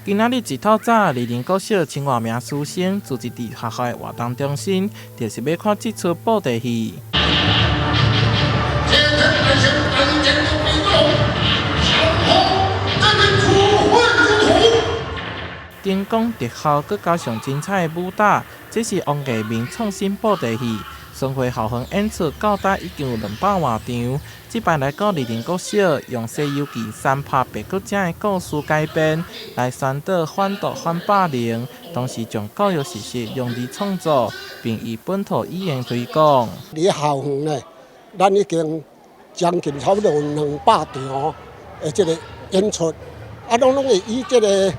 今仔日一透早，二林國小千外名師生聚集佇學校的活動中心，就是欲看這齣布袋戲。這天百姓大戰的兵龍，強風這個土混如土。燈光特效，閣加上精彩的武打，這是王藝明創新布袋戲。巡迴校園演出到今已經有200外場。這擺來到二林國小，用《西遊記》三拍白骨精的故事改編，來宣導反毒反霸凌，同時將教育知識融入創作，並以本土語言推廣。佇校園呢，咱已經將近差不多有200場的這個演出，啊，攏攏會以這個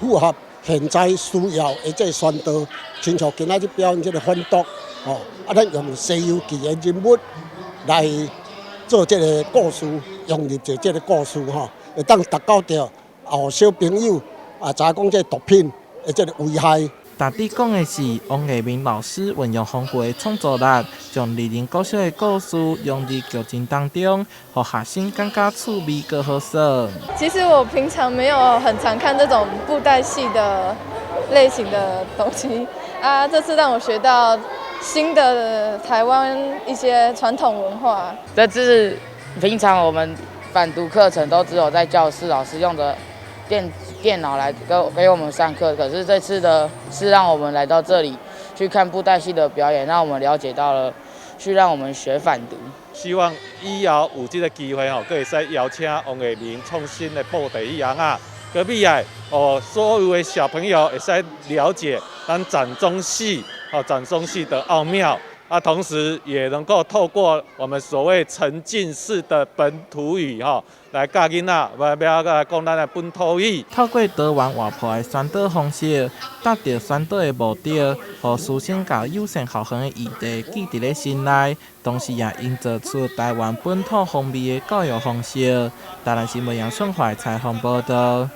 符合現在需要的這個宣導，親像今仔日表演這個反毒，哦，啊，咱用《西遊記》的人物來做這個故事，融入這這個故事吼，會當達到著後小朋友啊，知影講這個毒品的這個危害。大致講的是王藝明老師運用豐富的創作力，將二林國小的故事融入劇情當中，予學生感覺趣味閣好耍。其實我平常沒有很常看這種布袋戲的類型的東西啊，這次讓我學到新的台灣一些傳統文化。這次平常我們反毒課程都只有在教室，老師用的電腦來給我們上課，可是這次的是讓我們來到這裡去看布袋戲的表演，讓我們了解到了，去讓我們學反毒。希望以後有這個機會吼，閣會使邀請王藝明創新的布袋戲尪仔，閣尾來哦，所有的小朋友會使了解咱掌中戲哦，掌中戲的奧妙。啊，同時也能夠透過我們所謂沉浸式的本土語吼，來教囡仔，欲欲來講咱的本土語。透過多元活潑的宣導方式，達到宣導的目的，予師生佮友善校園的議題記佇咧心內，同時也營造出台灣本土風味的教育方式。台南新聞楊順懷採訪報導。